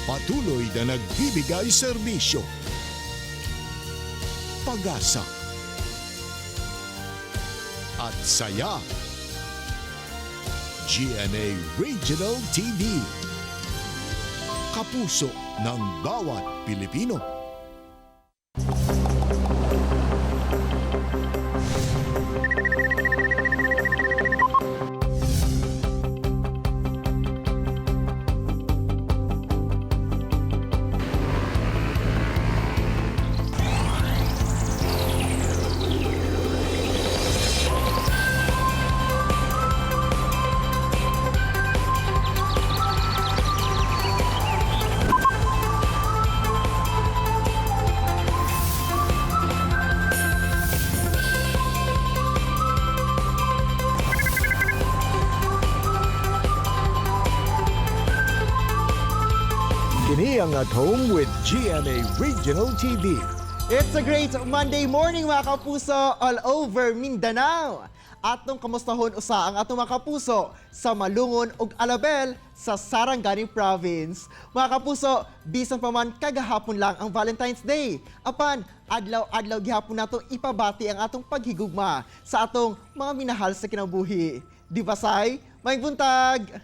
Patuloy na nagbibigay serbisyo, pag-asa, at saya. GMA Regional TV. Kapuso ng bawat Pilipino. Kini ang At Home with GMA Regional TV. It's a great Monday morning, mga kapuso, all over Mindanao. Atong kamustahon usa ang atong mga kapuso sa Malungon ug Alabel sa Sarangani Province. Mga kapuso, bisan pa man kagahapon lang ang Valentine's Day. Apan, adlaw-adlaw gihapon nato ipabati ang atong paghigugma sa atong mga minahal sa kinabuhi. Di ba, Sai? Maayong buntag!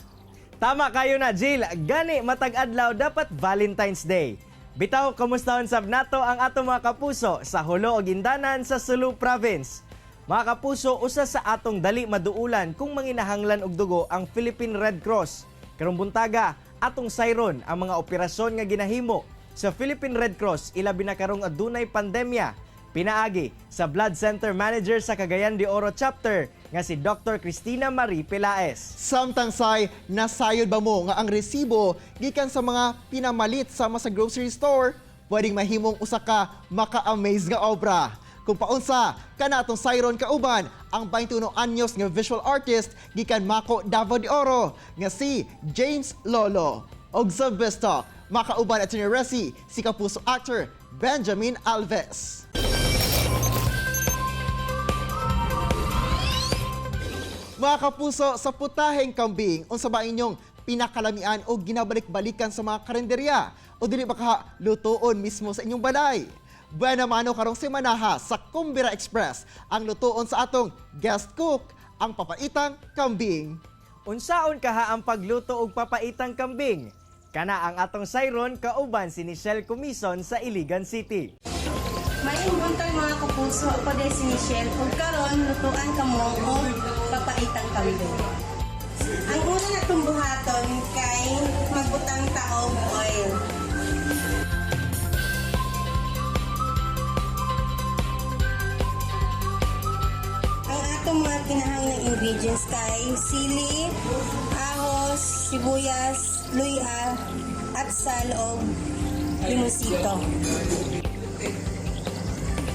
Tama kayo na, Jill. Gani matag adlaw dapat Valentine's Day. Bitaw, kamustahon sab nato ang atong mga kapuso sa Jolo ug Indanan sa Sulu Province. Mga kapuso, usa sa atong dali maduulan kung manginahanglan og dugo ang Philippine Red Cross. Karong buntaga, atong sayron ang mga operasyon nga ginahimo sa Philippine Red Cross ilabi na karong adunay pandemya. Pinaagi sa Blood Center Manager sa Cagayan de Oro Chapter nga si Dr. Cristina Marie Pelaez. Samtang, Say, nasayod ba mo nga ang resibo gikan sa mga pinamalit sama sa grocery store pwedeng mahimong usa ka maka-amaze nga obra? Kung paunsa, kana atong sayron kauban ang 21 anyos nga visual artist gikan Maco, Davao de Oro nga si James Lolo. Og sa Bistalk, makauban at Resi si kapuso actor Benjamin Alves. Mga kapuso, sa putaheng kambing, unsa ba inyong pinakalamian o ginabalik-balikan sa mga karinderya? O dili ba kaha lutoon mismo sa inyong balay? Buena mano karong semanaha sa Kumbira Express ang lutoon sa atong guest cook, ang papaitang kambing. Unsaon kaha ang pagluto og papaitang kambing? Kana ang atong sayron kauban si Nichelle Comison sa Iligan City. Maayong buntag, mga kapuso, ako diay si Michelle. Ug karon lutuan kamo og papaitang kambing. Ang una natong buhaton kay magbutang ta og oil. Ang atong mga kinahanglang ingredients kay sili, ahos, sibuyas, luya, atsal o limonsito.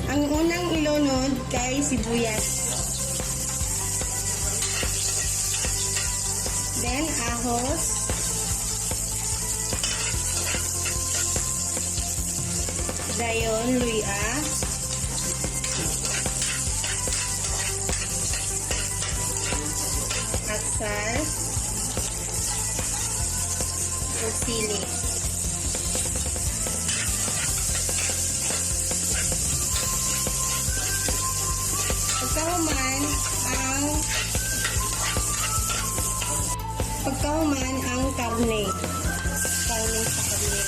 Ang unang ilunod kay sibuyas. Then, ahos. Dayon, luya. Atsal. Ug sili. Pagkahuman ang karne. Karne sa karne.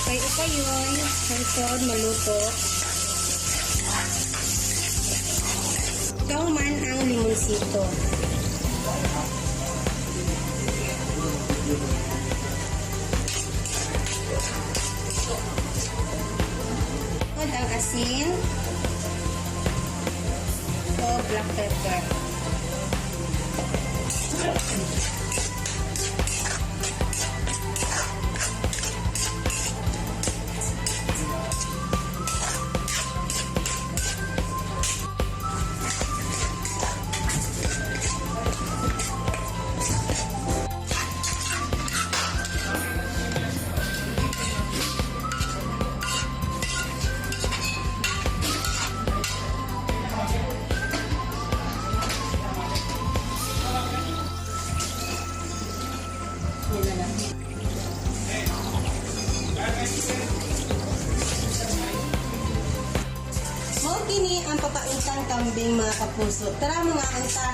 Kay upayon, hangtod maluto. Pagkahuman ang limonsito. Sunod ang asin o black pepper. Kini ang papaitang kambing, mga kapuso. Tara, mga anta.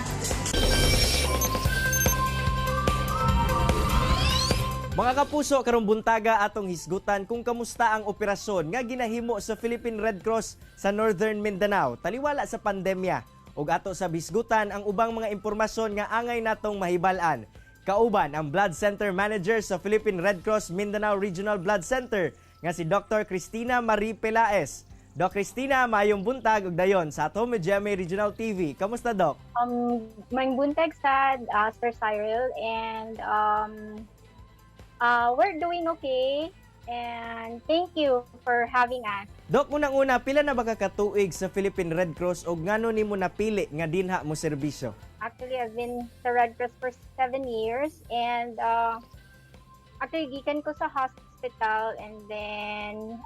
Mga kapuso, karong buntaga atong hisgutan kung kamusta ang operasyon nga ginahimo sa Philippine Red Cross sa Northern Mindanao taliwala sa pandemya. Ug ato sa hisgutan ang ubang mga impormasyon nga angay natong mahibal-an. Kauban ang Blood Center Manager sa Philippine Red Cross Mindanao Regional Blood Center nga si Dr. Cristina Marie Pelaez. Doc Cristina, maayong buntag ug dayon sa At Home with GMA Regional TV. Kamusta, Doc? Maayong buntag sad, Sir Cyril, and we're doing okay. And thank you for having us. Dok, unang-una, pila na ba ka katuig sa Philippine Red Cross ug ngano nimo napili nga dinha mo serbisyo? Actually, I've been sa Red Cross for 7 years, and actually, gikan ko sa hospital, and then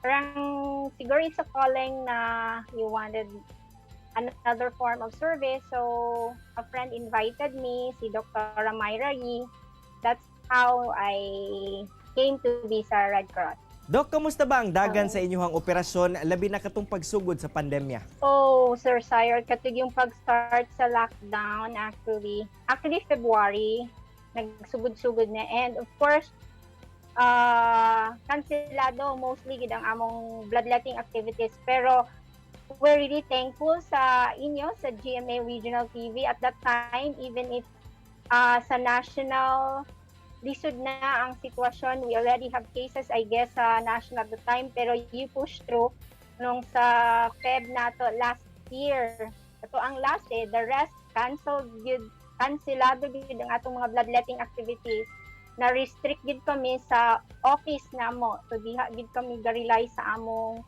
parang siguro it's a calling na you wanted another form of service. So, a friend invited me, si Dr. Myra Yee. That's how I came to be sa Red Cross. Dok, kamusta ba ang dagan sa inyong operasyon labi na katong pagsugod sa pandemya? Oh, Sir Cyril, katong yung pag-start sa lockdown actually. Actually, February, nagsugod-sugod na. And of course, kanselado mostly gid ang among bloodletting activities. Pero we're really thankful sa inyo, sa GMA Regional TV. At that time, even if sa national, lisod na ang sitwasyon, we already have cases, I guess, sa national at the time, pero you push through nung sa Feb nato last year. Ito ang last eh, the rest canceled gyud, kanselado gyud ang atong mga bloodletting activities. Na restrict gyud kami sa office namo. So diha gyud kami ga-rely sa among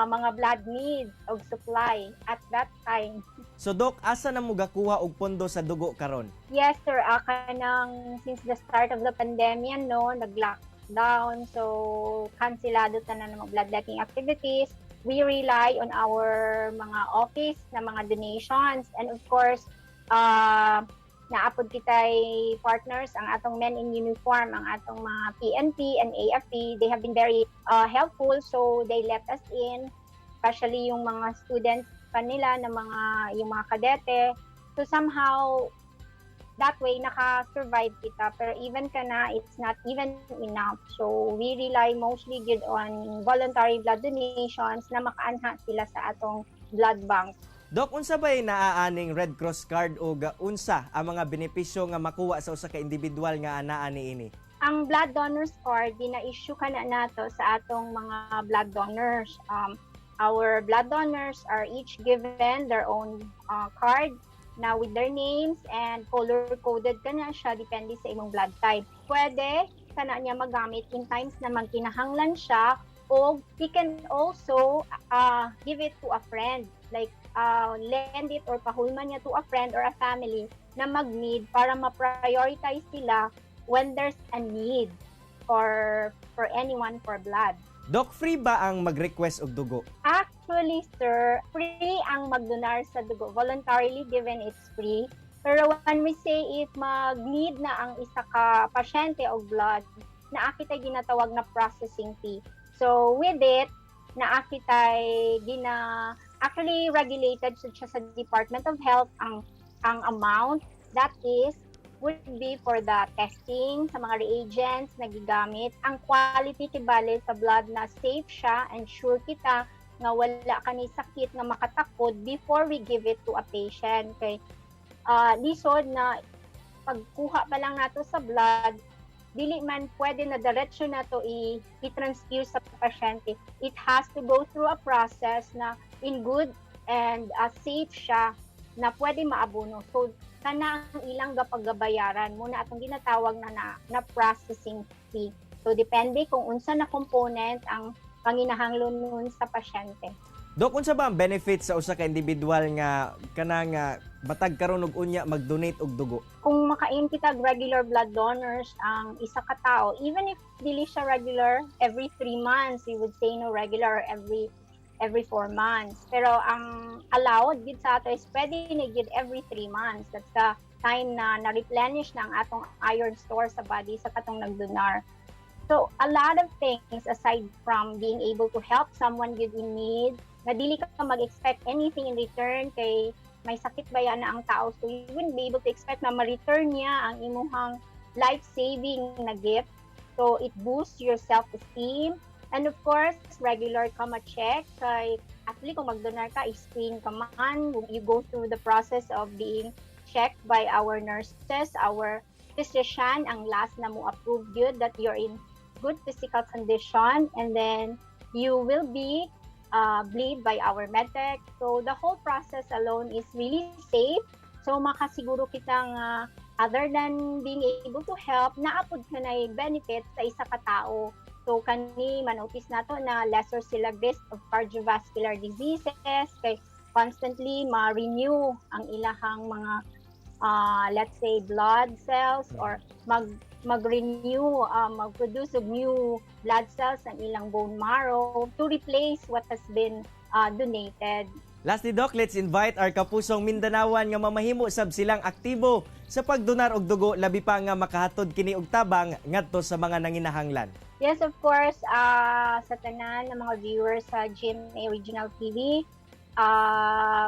mga blood needs og supply at that time. So Dok, asa na mo gakuha og pondo sa dugo karon? Yes, sir. Kanang since the start of the pandemya, no, nag-lockdown. So, kanselado tanan ng mga bloodletting activities. We rely on our mga office na mga donations. And of course, naa pod kitay partners, ang atong men in uniform, ang atong mga PNP and AFP. They have been very helpful. So, they let us in, especially yung mga students pa nila, na mga, yung mga kadete. So, somehow, that way naka-survive kita, pero even kana, it's not even enough. So we rely mostly gyud on voluntary blood donations na makaanha sila sa atong blood bank. Dok, unsa bay naa aning Red Cross card ug unsa ang mga benepisyo nga makuha sa usa ka individual nga anaa niini? Ang blood donors card, gina-issue kana nato sa atong mga blood donors. Our blood donors are each given their own card na with their names and color coded kana siya depende sa imong blood type. Pwede kana niya magamit in times na magkinahanglan siya o he can also give it to a friend, like lend it or pahulman niya to a friend or a family na mag-need para ma-prioritize sila when there's a need for anyone for blood. Dok, free ba ang mag-request og dugo? Actually, sir, free ang magdonar sa dugo. Voluntarily given, it's free. Pero when we say if mag-need na ang isa ka pasyente og blood, naa kitay ginatawag na processing fee. So with it, naa kitay gina actually regulated siya sa Department of Health ang amount that is would be for the testing sa mga reagents na gigamit. Ang quality kibali sa blood na safe siya and sure kita nga wala kani sakit nga makatakod before we give it to a patient. Kay lisod na pagkuha pa lang nato sa blood, dili man pwede na diretso nato i-transfuse sa pasyente. It has to go through a process na in good and safe siya na pwede maabuno. So, kana ang ilang gapagabayaran mao na atong ginatawag na processing fee. So, depende kung unsa na component ang panginahanglan nun sa pasyente. Dok, unsa ba ang benefit sa usa ka individual nga kanang batag karon ug unya mag-donate og dugo? Kung makain kita og regular blood donors ang isa ka tao, even if dili siya regular, every 3 months, we would say no, regular, or every 4 months. Pero ang allowed gid sa ato is pwede ni gid every 3 months. That's the time na na-replenish na ang atong iron store sa body sa katong nagdonar. So a lot of things aside from being able to help someone gyud in need, na dili ka mag-expect anything in return kay may sakit ba yan na ang tao, so you wouldn't be able to expect na ma-return niya ang imuhang life-saving na gift. So it boosts your self-esteem. And of course, regular ka ma-check kay actually kung magdonar ka, i-screen ka man. You go through the process of being checked by our nurses, our physician, ang last na mo approve gyud that you're in good physical condition, and then you will be bleed by our medtech. So the whole process alone is really safe. So makasiguro kita nga other than being able to help, naa pod ka na benefit sa isa ka tao. So kani manotice nato na lesser sila risk of cardiovascular diseases kay constantly ma-renew ang ilahang mga let's say blood cells or mag-renew, mag-produce of new blood cells ang ilang bone marrow to replace what has been donated. Lastly, Doc, let's invite our kapusong Mindanawan nga mamahimo sab silang aktibo sa pagdonar og dugo, labi pa nga makahatod kini og tabang ngadto sa mga nanginahanglan. Yes, of course, sa tanan ng mga viewers sa GMA Regional TV,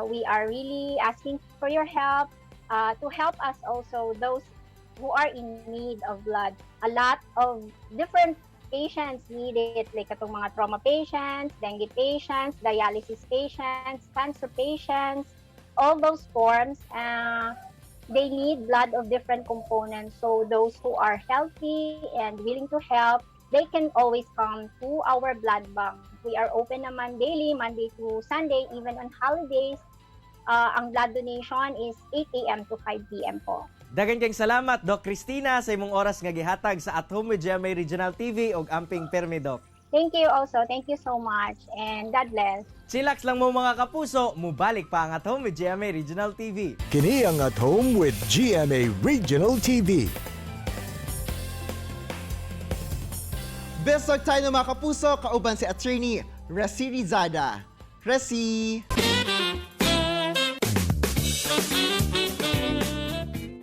we are really asking for your help to help us also those who are in need of blood. A lot of different patients need it, like katong mga trauma patients, dengue patients, dialysis patients, cancer patients, all those forms, they need blood of different components. So those who are healthy and willing to help, they can always come to our blood bank. We are open naman daily, Monday to Sunday, even on holidays. Ang blood donation is 8 a.m. to 5 p.m. po. Daghan kayong salamat, Doc Christina, sa imong oras nga gihatag sa At Home with GMA Regional TV og amping permi, Doc. Thank you also. Thank you so much. And God bless. Chillax lang mo, mga kapuso, mubalik pa ang At Home with GMA Regional TV. Kini ang At Home with GMA Regional TV. Best talk tayo ng mga kapuso, kauban si Attorney Resi Rizada. Resi!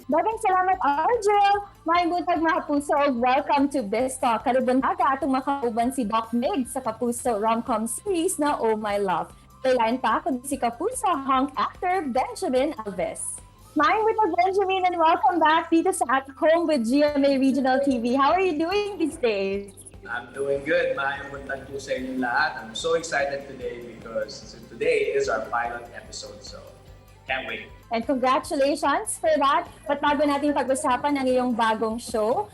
Daghang salamat, Argel! Maayong buntag, mga kapuso, ug welcome to Best Talk. Karong buntaga atong makauban si Doc Mig sa Kapuso rom-com series na Oh My Love. Line pa kundi si Kapuso hunk actor Benjamin Alves. Maayong buntag, Benjamin, and welcome back dito sa At Home with GMA Regional TV. How are you doing these days? I'm doing good. Maayong buntag po sa inyong lahat. I'm so excited today because today is our pilot episode. So, can't wait. And congratulations for that. But bago natin pag-usapan ang iyong bagong show,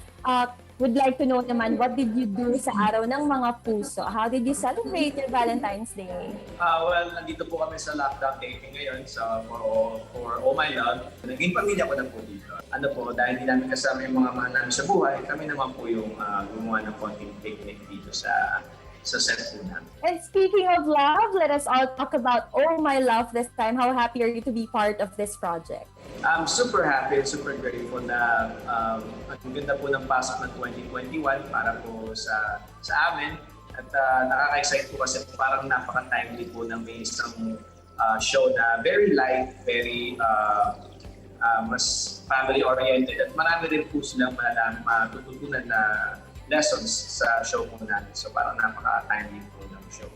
would like to know naman, what did you do sa Araw ng Mga Puso? How did you celebrate your Valentine's Day? Well, nandito po kami sa lockdown taping ngayon sa for Oh My Love. Naging pamilya ko na po dito. Ano po, dahil hindi namin kasama yung mga mahal namin sa buhay, kami naman po yung gumawa ng konting picnic dito sa set po namin. And speaking of love, let us all talk about Oh My Love this time. How happy are you to be part of this project? I'm super happy and super grateful na ang ganda po ng pasok ng 2021 para po sa amin. At nakaka-excite po kasi parang napaka-timely po na may isang show na very light, very mas family-oriented at marami rin po silang matututunan na lessons sa show po namin. So parang napaka-timely po ng show.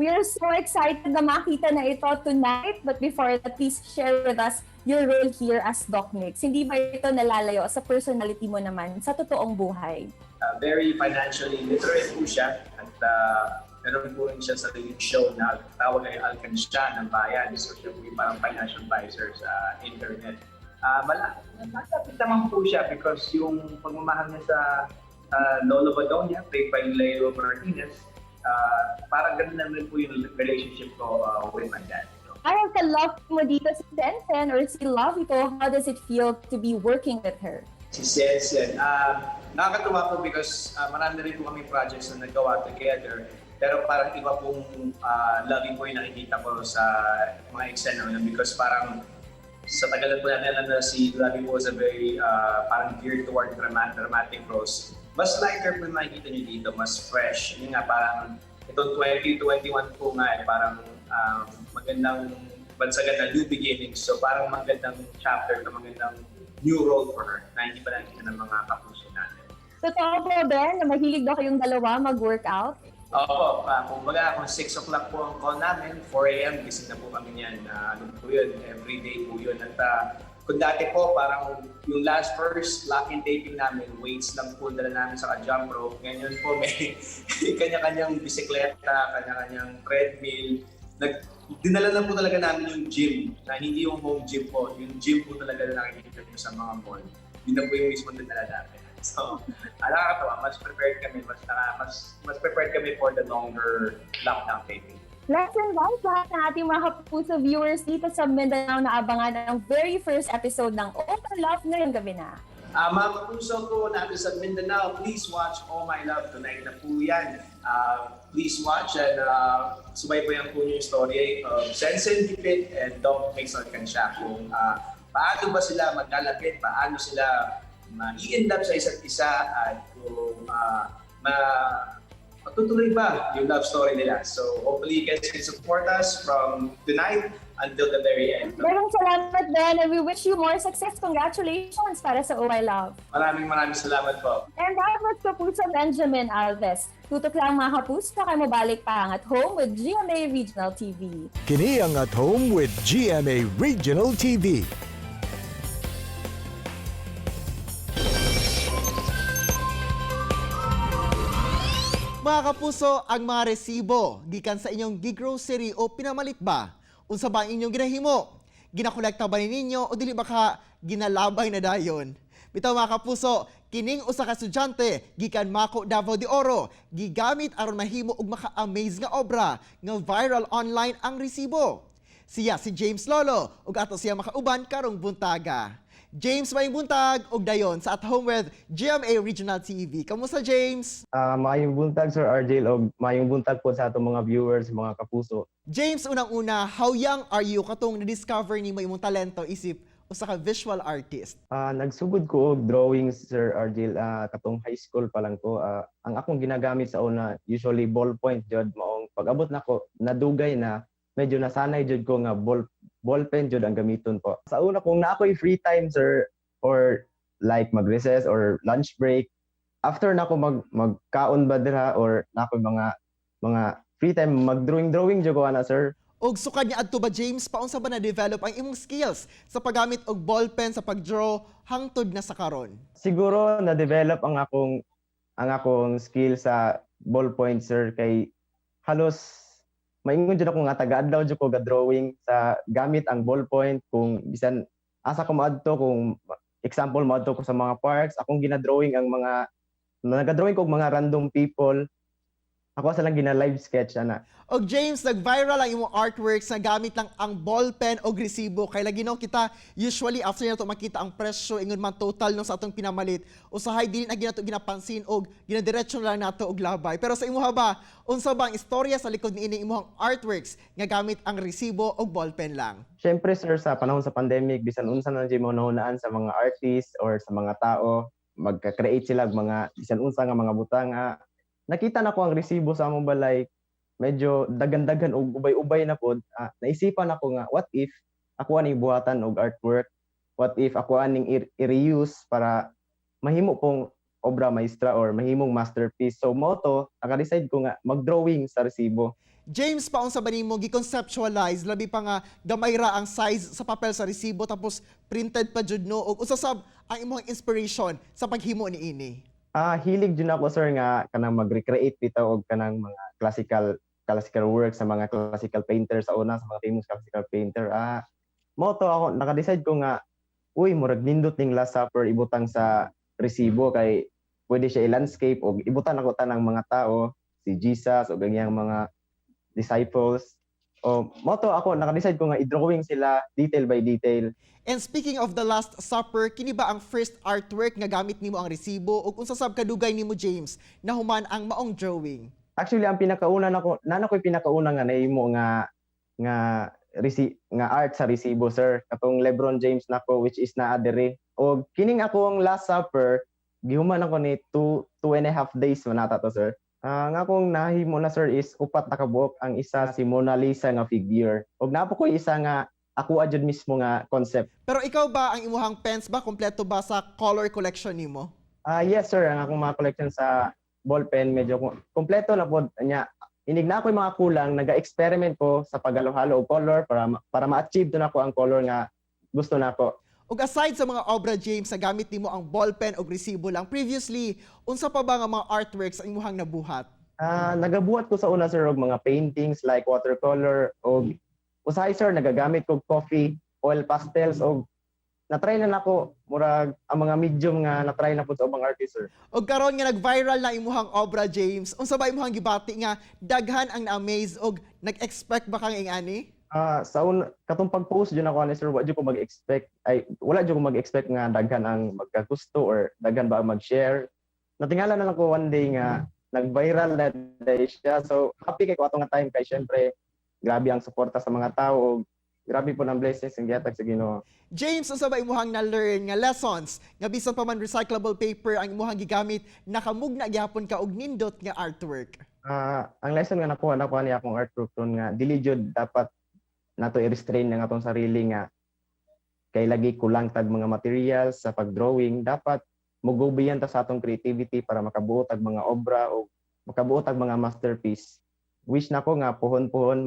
We are so excited na makita na ito tonight. But before that, please share with us your role here as Doc Mix. Hindi ba ito nalalayo sa personality mo naman sa totoong buhay? Very financially literate po siya at meron po rin siya sariling show na tawag ay Alkansya ng Bayan. So siya po yung parang financial advisor sa internet. Malapit naman po siya because yung pagmamahal niya sa Lolo Badong niya, played by Leo Martinez, parang ganun naman po yung relationship ko with my dad. So, Parang ka-love mo dito si Sensen or si Lovey ko, how does it feel to be working with her? Si Sensen. Nakakatuwa po because marami rin po kami projects na nagawa together. Pero parang iba pong loving po yung nakikita ko sa mga eksena na because parang sa tagal na po natin alam na si Lovey po is a very parang geared toward dramatic roles. Mas lighter po yung makikita nyo dito, mas fresh. Yun nga, parang itong 2021 po nga eh, parang magandang bansagan na new beginnings. So parang magandang chapter na magandang new role for her na hindi pa nakikita ng mga kapuso natin. So Totoo po, Ben, na mahilig daw kayong dalawa mag-workout? Opo, kumbaga kung 6 o'clock po ang call namin, 4 a.m. gising na po kami niyan. Ano po yun, every day po yun. At kung dati po, parang yung last first lock-in taping namin, weights lang po dala namin sa jump rope. Ngayon po may kanya-kanyang bisikleta, kanya-kanyang treadmill. Dinala lang po talaga namin yung gym, na hindi yung home gym po, yung gym po talaga na nakikita nyo sa mga mall. Yun na po yung mismo dinala namin. So, nakakatawa, mas prepared kami, mas, naka, mas, mas prepared kami for the longer lockdown taping. Let's invite lahat ng ating mga Kapuso viewers dito sa Mindanao na abangan ang very first episode ng Oh My Love ngayong gabi na. Mga kapuso po natin sa Mindanao, please watch Oh My Love tonight na po yan. Please watch and subaybayan po niyo yung story of Sensen Dipit and Doc Mix Alcancia kung paano ba sila maglalapit, paano sila ma-i-in love sa isa't isa at kung matutuloy ba yung love story nila. So hopefully you guys can support us from tonight until the very end. Maraming salamat, Ben, and we wish you more success. Congratulations para sa Oh My Love. Maraming maraming salamat po. And that was Kapuso Benjamin Alves. Tutok lang, mga kapuso, kay mobalik pa ang At Home with GMA Regional TV. Kini ang At Home with GMA Regional TV. Mga kapuso, ang mga resibo gikan sa inyong gigrocery o pinamalit ba? Unsa ba ang inyong ginahimo? Ginakolekta ba ninyo o dili ba ka ginalabay na dayon? Bitaw, mga kapuso, kining usa ka estudyante gikan Mako, Davao de Oro, gigamit aron mahimo og maka-amaze nga obra nga viral online ang resibo. Siya si James Lolo ug ato siya makauban karong buntaga. James, maayong buntag ug dayon sa At Home with GMA Regional TV. Kamusta, James? Maayong buntag, Sir RJ, og maayong buntag po sa atong mga viewers, mga kapuso. James, unang-una, how young are you katong na-discover nimo imong talento isip usa ka visual artist? Nagsugod ko og drawings, Sir RJ, katong high school pa lang ko. Ang akong ginagamit sa una usually ballpoint jud, maong pag-abot nako nadugay na medyo nasanay jud ko nga ballpen jud ang gamiton po. Sa una, kung naa ko'y free time, sir, or like mag-recess or lunch break, after nako magkaon ba dira or naa ko'y mga free time, mag-drawing drawing jud ko ana, sir. Og sukad niya adto ba, James, paunsa ba na-develop ang imong skills sa paggamit og ballpen sa pag-draw hangtod na sa karon? Siguro na-develop ang akong skill sa ballpoint, sir, kay halos maingon jud ako nga taga-adlaw jud ko ga-drawing sa gamit ang ballpoint. Kung bisan asa ko moadto, kung example moadto ko sa mga parks, akong gina-drawing ang mga naga-drawing ko og mga random people. Ako sa lang gina-live sketch ana. Og James, nag-viral ang imong artworks na gamit lang ang ballpen og resibo. Kay lagi no kita usually after nato makita ang presyo, ingon man total no sa atong pinamalit, usahay dili na ginato ginapansin og ginadiretso na lang nato og labay. Pero sa imuha ba, unsa ba ang istorya sa likod niini imong artworks nga gamit ang resibo og ballpen lang? Siyempre, sir, sa panahon sa pandemic, bisan unsa na jud mo nahunaan sa mga artists or sa mga tao, magka-create sila og mga bisan unsa nga mga butang. Nakita na ko ang resibo sa among balay, medyo daghan-daghan og ubay-ubay na pod. Naisipan ako nga what if ako aning buhatan og artwork? What if ako aning i-reuse para mahimo pong obra maestra or mahimong masterpiece? So mao to, naka-decide ko nga mag-drawing sa resibo. James, paunsa ba nimo gi-conceptualize, labi pa nga gamay ra ang size sa papel sa resibo tapos printed pa jud no, ug unsa sab ang imong inspiration sa paghimo niini? Hilig jud ako, sir, nga kanang mag-recreate bitaw og kanang mga classical classical works sa mga classical painter sa una, sa mga famous classical painter. Mao to ako naka-decide ko nga uy, murag nindot ning Last Supper ibutang sa resibo kay pwede siya i-landscape og ibutang nako tanang mga tao, si Jesus ug ang iyang mga disciples. O mao to ako naka-decide ko nga i-drawing sila detail by detail. And speaking of the Last Supper, kini ba ang first artwork nga gamit nimo ang resibo ug unsa sab kadugay nimo, James, nahuman ang maong drawing? Actually, ang pinakauna nako, nana ko'y pinakauna nga nahimo nga nga resi, nga art sa resibo, sir, katong LeBron James nako, which is naa diri. Og kining akong Last Supper, gihuman ako ni 2.5 days man nata to, sir. Ang akong nahimo na, sir, is upat na kabuok. Ang isa si Mona Lisa nga figure og naa po ko'y isa nga ako jud mismo nga concept. Pero ikaw ba, ang imuhang pens ba kompleto ba sa color collection nimo? Ah, yes sir, ang akong mga collection sa ballpen medyo kompleto na pod nya. Inig na ako yung mga kulang, naga-experiment ko sa paghalo-halo og color para ma-achieve to nako ang color nga gusto nako. Ug aside sa mga obra, James, sa gamit nimo ang ballpen og resibo lang previously, unsa pa ba nga mga artworks ang imuhang nabuhat? Ah, nagabuhat ko sa una sir og mga paintings like watercolor og usahay sir nagagamit kog coffee, oil pastels og na-try na nako murag ang mga medium nga na-try na pud sa ubang artist sir. Og karon nga nag-viral na imuhang obra, James, unsa ba imuhang gibati nga daghan ang na-amaze og nag-expect ba kang ingani? Ah, sa katong pag-post jud ako ani sir, wa jud ko mag-expect, ay wala jud ko mag-expect nga daghan ang magkagusto or daghan ba ang mag-share. Natingala na lang ko one day nga nag-viral na day siya. So happy kay ko ato nga time kay syempre grabe ang suporta sa mga tao ug grabe po ng blessings ang gihatag sa Ginoo. James, unsa ba imuhang na-learn nga lessons nga bisan pa man recyclable paper ang imuhang gigamit, nakamugna gyapon ka og nindot nga artwork? Ah, ang lesson nga nakuha nako ani akong artwork ron nga dili jud dapat nato i-restrain ang atong sarili nga kay lagi kulang tag mga materials sa pag-drawing. Dapat mo-go beyond ta sa atong creativity para makabuo tag mga obra o makabuo tag mga masterpiece. Wish nako nga puhon-puhon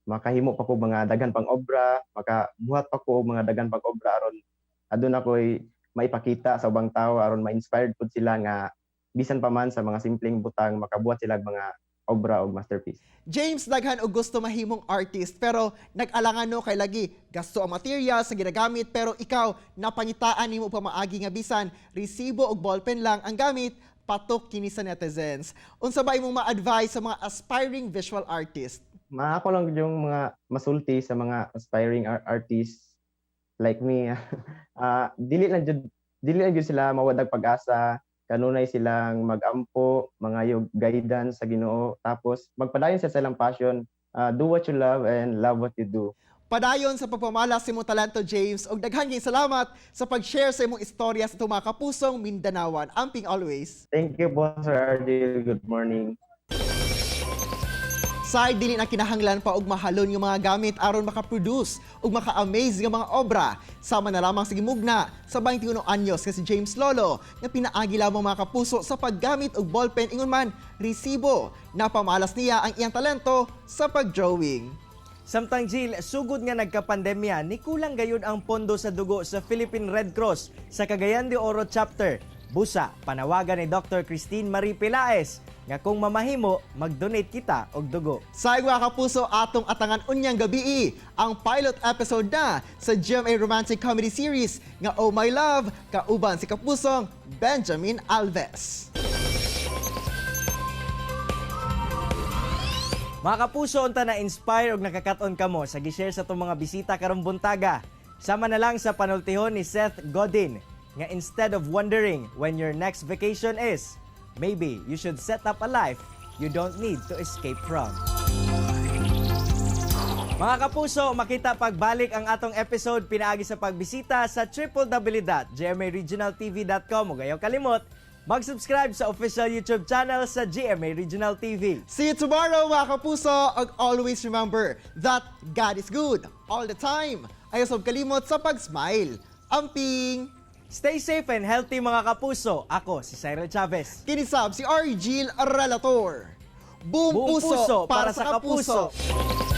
makahimo pa ko mga daghan pang obra, makabuhat pa ko og mga daghan pang obra aron aduna ko'y maipakita sa ubang tao, aron ma-inspired pud sila nga bisan pa man sa mga simpleng butang makabuhat sila og mga obra og masterpiece. James, daghan og gusto mahimong artist pero nag-alangan no kay lagi gasto ang material sa ginagamit, pero ikaw napangitaan nimo pamaagi nga bisan resibo og ballpen lang ang gamit, patok kini sa netizens. Unsa ba imong ma-advise sa mga aspiring visual artist? Maako lang yung mga masulti sa mga aspiring artists like me. Ah, dili lang jud sila mawadag pag-asa, kanunay silang mag-ampo, mga guidance sa Ginoo, tapos magpadayon sa silang passion. Ah, do what you love and love what you do. Padayon sa pagpamalas sa imong talento, James, ug daghan kayong salamat sa pag-share sa imong istorya sa atong mga kapusong Mindanawan. Amping always. Thank you po, Sir Argel. Good morning. Sa dili na kinahanglan pa og mahalon nga mga gamit aron makaproduce ug maka-amaze nga mga obra. Sama na lamang sa gimugna sa 21 anyos nga si James Lolo nga pinaagi lamang mga kapuso sa paggamit og ballpen ingon man resibo. Napamalas niya ang iyang talento sa pagdrawing. Samtang Jill, sugod nga nagkapandemya, nikulang gayud ang pondo sa dugo sa Philippine Red Cross sa Cagayan de Oro chapter. Busa, panawagan ni Dr. Christine Marie Pelaez nga kung mamahimo, mag-donate kita og dugo. Sa mga kapuso, atong atangan unyang gabii ang pilot episode na sa GMA Romantic Comedy Series nga Oh My Love, kauban si kapusong Benjamin Alves. Mga kapuso, unta na inspire og nakakaton kamo sa gi-share sa atong mga bisita karong buntaga. Sama na lang sa panultihon ni Seth Godin nga instead of wondering when your next vacation is, maybe you should set up a life you don't need to escape from. Mga kapuso, makita pagbalik ang atong episode pinaagi sa pagbisita sa www.gmaregionaltv.com ug ayaw kalimot mag-subscribe sa official YouTube channel sa GMA Regional TV. See you tomorrow, mga kapuso! And always remember that God is good all the time. Ayaw sab kalimot sa pag-smile. Amping! Stay safe and healthy, mga kapuso. Ako si Cyril Chavez. Kini sab si Argil Relator. Buong Buong puso, para sa kapuso. Kapuso.